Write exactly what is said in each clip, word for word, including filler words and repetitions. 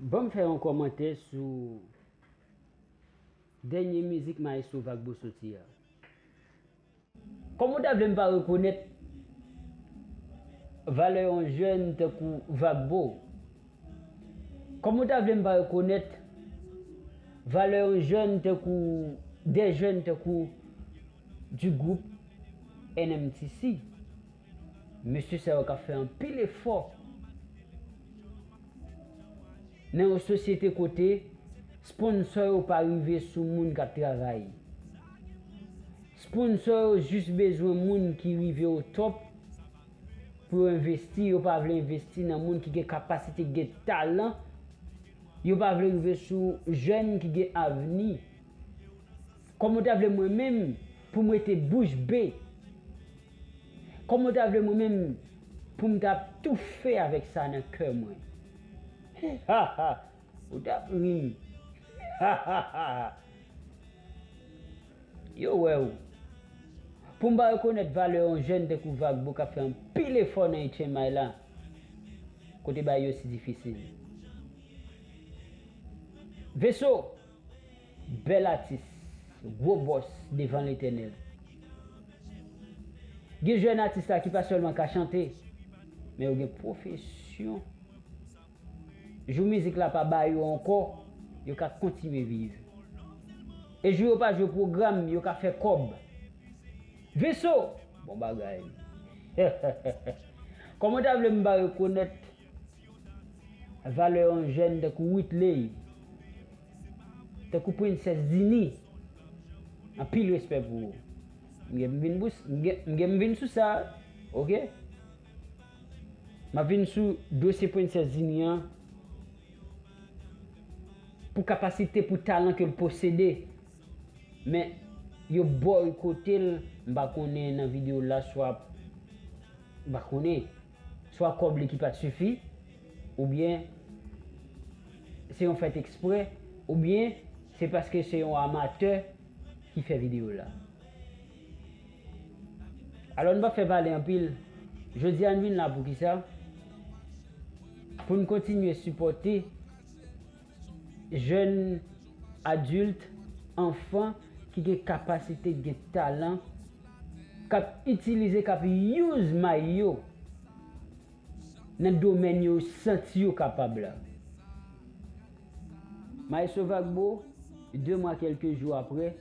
Ban m fè yon kòmantè sou dènye mizik Maestro Vagbo soti a. Kòman w ta vle m pa rekonèt valè yon jèn tankou Vagbo? Kòman w ta vle m pa rekonèt valè yon jèn tankou, de jèn tankou du groupe N M T C? Mesye sa yo k ap fè anpil efò nan yon sosyete kote sponsò yo pa rive sou moun k ap travay. Sponsò yo jis bezwen moun ki rive o top pou yo envesti. Yo pa vle envesti nan moun ki gen kapasite, ki gen talan. Yo pa vle rive sou jèn ki gen avni. Kòman w ta vle mwen menm pou m rete bouch be? Kòman w ta vle mwen menm pou m ta toufe avèk sa nan kè mwen? Ha ha! Ou t ap ri m. Ha ha ha! Yo wè w. Pou m pa rekonèt valè yon jèn tankou Vagbo k ap fè anpil efò nan H M I la, kote bagay yo si difisil. Veso, bèl atis, gwo bòs devan Letènèl. Gen jèn atis la ki pa sèlman ka chante, men yo gen pwofesyon. Jou mizik la pa ba yo ankò, yo ka kontinye viv. E jou yo pa jwe pwogram, yo ka fè kòb. Veso! Bon bagay. Kòman w ta vle m pa rekonèt valè yon jèn tankou Whitley, tankou Princess Dini? Anpil respè pou ou. M gen m vin bous, m gen, m gen m vin sou sa, oke? M ap vin sou dosye Princess Dini an pou kapasite, pou talan ke l posede. Men, yo boykote l, m pa konnen nan videyo la, swa, m pa konnen, swa kòb li ki pa t sifi, oubyen se yon fèt eksprè, oubyen se paske se yon amatè ki fè videyo la. Alò, n p ap fè pale anpil. Jodi a, n vin la pou kisa? Pou n kontinye sipòte jèn, adilt, anfan ki gen kapasite, ki gen talan, k ap itilize, k ap use may yo nan domèn yo santi yo kapab la. Maestro Vagbo, de mwa, kèlke jou apre,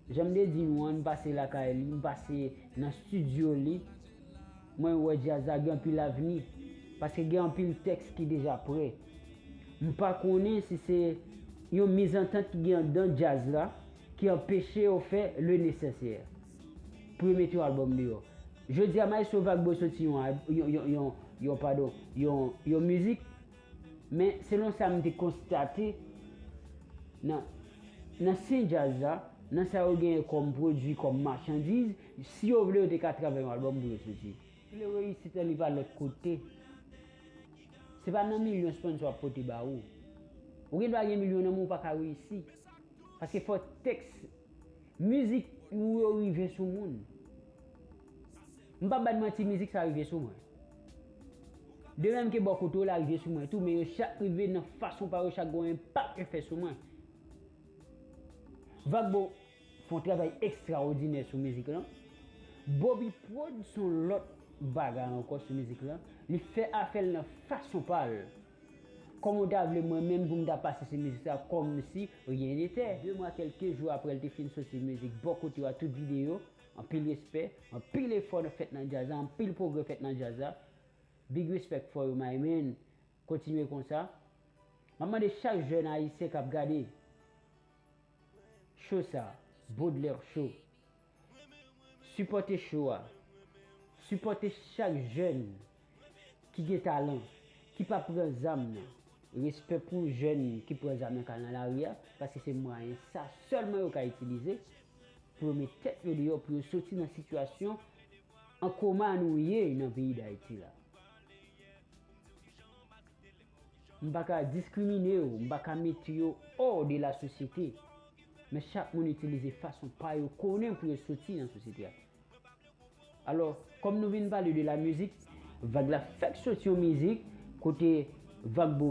jan m te di nou an, m pase lakay li, m pase nan estidyo li. Mwen wè djaz la gen anpil avni, paske gen anpil tèks ki deja prè. M pa konnen si se yon mizantant ki gen anndan djaz la ki anpeche yo fè le nesesè pou yo mete yon albòm deyò. Jodi a, Maestro Vagbo soti yon, al- yon, yon, yon, yon, padon, yon, yon mizik, men selon sa m te konstate nan, nan sen djaz la, nan sa yo genyen kòm pwodui, kòm machandiz, si yo vle, yo te ka travay yon albòm pou yo soti. Vle reyisit lan, li pa lòt kote. Se pa nan milyon sponsò ap pote ba ou. Ou gen dwa gen milyon nan men w, ou pa ka reyisi. Paske fò tèks, mizik ou yo rive sou moun. M p ap ba n manti, mizik sa rive sou mwen. De menm ke bò kote w la rive sou mwen tou, men yo chak rive nan fason pa yo, chak gen yon enpak yo fè sou mwen. Vagbo fè yon travay ekstraòdinè sou mizik lan. Bobby Prod se yon lòt bagay ankò sou mizik lan. Li fè afè l nan fason pa l. Kòman w ta vle mwen menm pou m ta pase sou mizik sa kòmsi ryen nete? De mwa, kèlke jou apre l te fin soti mizik bò kote w a, tout videyo, anpil respè, anpil efò nan fèt nan djaz la, anpil pwogrè fèt nan djaz la. Big respect for you, my man. Kontinye konsa. M ap mande chak jèn ayisyen k ap gade show sa, Baudelaire Show, sipòte show a. Sipòte chak jèn ki gen talan, ki pa pran zam nan. Respè pou jèn ki pran zam nan k al nan lari a, paske se mwayen sa sèlman yo ka itilize pou yo met tèt yo deyò, pou yo soti nan sitiyasyon an koma nou ye nan peyi Dayiti la. M pa ka diskrimine yo, m pa ka mete yo hors de la société. Men chak moun itilize fason pa yo konnen pou yo soti nan sosyete a. Alò, kòm nou vin pale de la mizik, Vag la fèk soti yon mizik kote Vagbo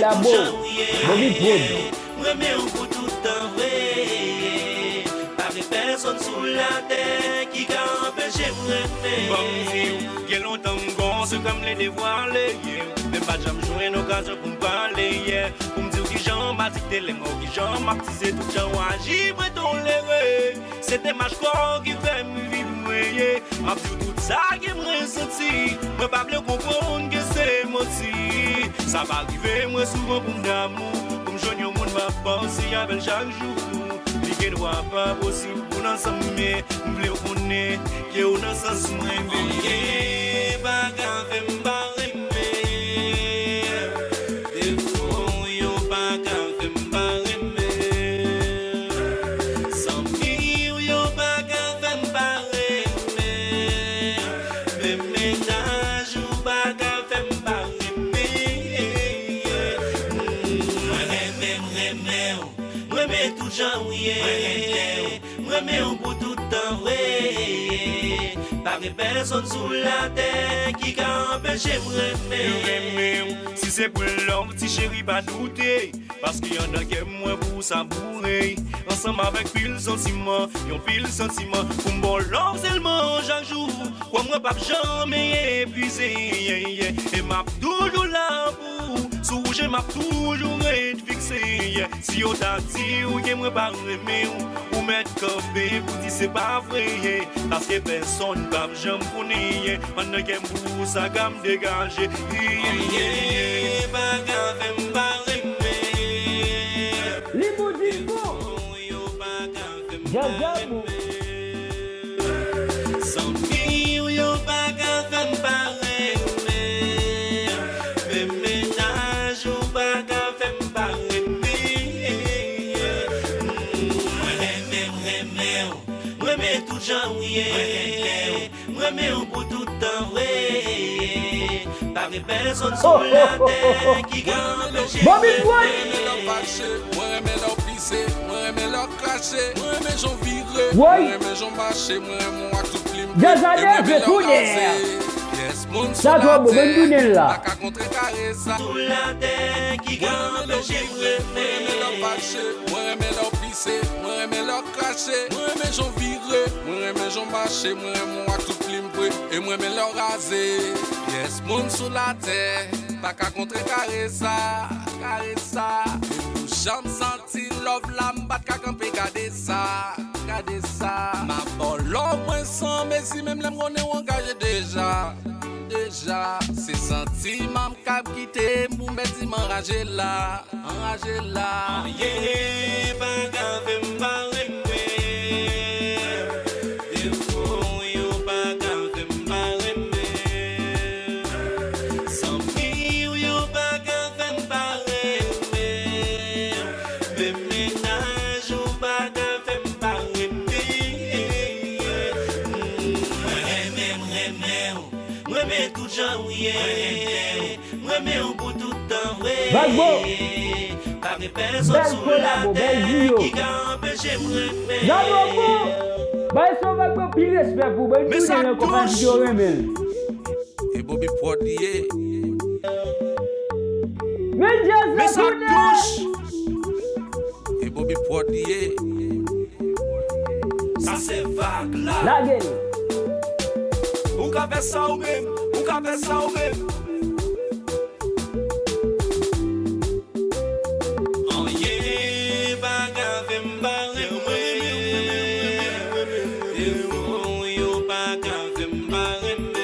Kolabo, Bobby Prod. M renmen w pou tout tan vre. Pa gen pèsonn sou latè ki ka anpeche m renmen. Ban m di w, gen lontan m gon sekrè m vle devwale, yeah. Men m pa t janm jwenn okazyon pou m pale, yeah. Pou m di w kijan m adikte lè m wè w, kijan m ap tize tout jan w aji, mwen tolere. Se demach kò w ki fè m vibre, yeah. M ap di w tout sa ke m resanti. Mwen pa vle w konprann ke se manti. Sa pa rive mwen souvan pou m damou. Pou m jwenn yon moun m ap panse avè l chak jou. Li gen dwa pa posib pou n ansanm, men m vle w konnen ke w nan sans mwen, baby. Anyen pa ka fè m pa renmen. Defo w yo pa ka fè m pa renmen. Zanmi w yo pa ka fè m pa renmen. Men mennaj ou pa ka fè m pa renmen. Mwen renmen, m renmen w. M renmen tout jan w ye. M renmen w pou tout tan vre. Pa gen pèsonn sou latè ki ka anpeche m renmen. M renmen w. Si se pou love, ti cheri, pa doute. Paske anndan kè m, mwen pou sa boure. Ansanm avèk pil santiman, yon pil santiman. Pou m ba w love sèlman chak jou. Kwè m, mwen p ap janm epuize, yeah, yeah. E m ap toujou la pou ou. Si w je m ap toujou ret fikse, yeah. Si yo ta di w ke mwen pa renmen w, ou mèt kanpe pou di se pa vre, yeah. Paske pèsonn p ap janm konnen, yeah. Anndan kè m pou sa ka m degaje, yeah, yeah, yeah. Anyen pa ka fè m pa renmen. Li pou di fò. Yo pa ka fè m pa renmen. Zanmi w yo pa ka fè m pa renmen. Men mennaj ou pa ka fè m pa renmen. Mwen renmen, m renmen w. M renmen tout jan w ye. M renmen w pou tout tan vre. Pa gen pèsonn sou latè ki ka anpeche m renmen. Mwen renmen lè w fache, mwen renmen lè w pise, mwen renmen lè w krache, mwen renmen jan w vire, mwen renmen jan w mache, mwen renmen w ak tout plim vre, e mwen renmen lè w raze. Pyès moun sou latè pa ka kontre kare sa. Sou latè ki ka anpeche m renmen. Mwen renmen lè w fache, mwen renmen lè w pise, mwen renmen lè w krache, mwen renmen jan w vire, mwen renmen jan w mache, mwen renmen w ak tout plim vre, e mwen renmen lè w raze. Pyès moun sou latè pa ka kontre kare sa, kare sa. Pou janm santi love la, m pa t ka kanpe gade sa, gade sa. M ap ba w love mwen san mezi, menm lè m konnen w angaje deja, deja. Se santiman m k ap kite m pou m pèdi m anraje la. Anraje la. Anyen pa ka fè m pa renmen. Defo w yo pa ka fè m pa renmen. Zanmi w yo pa ka fè m pa renmen. Men mennaj ou pa ka fè m pa renmen. Mwen renmen, m renmen w. M renmen tout jan w ye. M renmen w pou tout tan vre. Vagbo. Pa gen pèsonn sou latè ki ka anpeche m renmen. Vagbo. Bay son Vagbo pil respè pou, ban m tounen ankò paske yo renmen l. E Bobby Prod li ye. Men djaz la tounen. E Bobby Prod li ye. Sa se vag la. Lage li. Ou ka fè sa ou menm, ou ka fè sa ou menm. Anyen pa ka fè m pa renmen. Defo yo pa ka fè m pa renmen.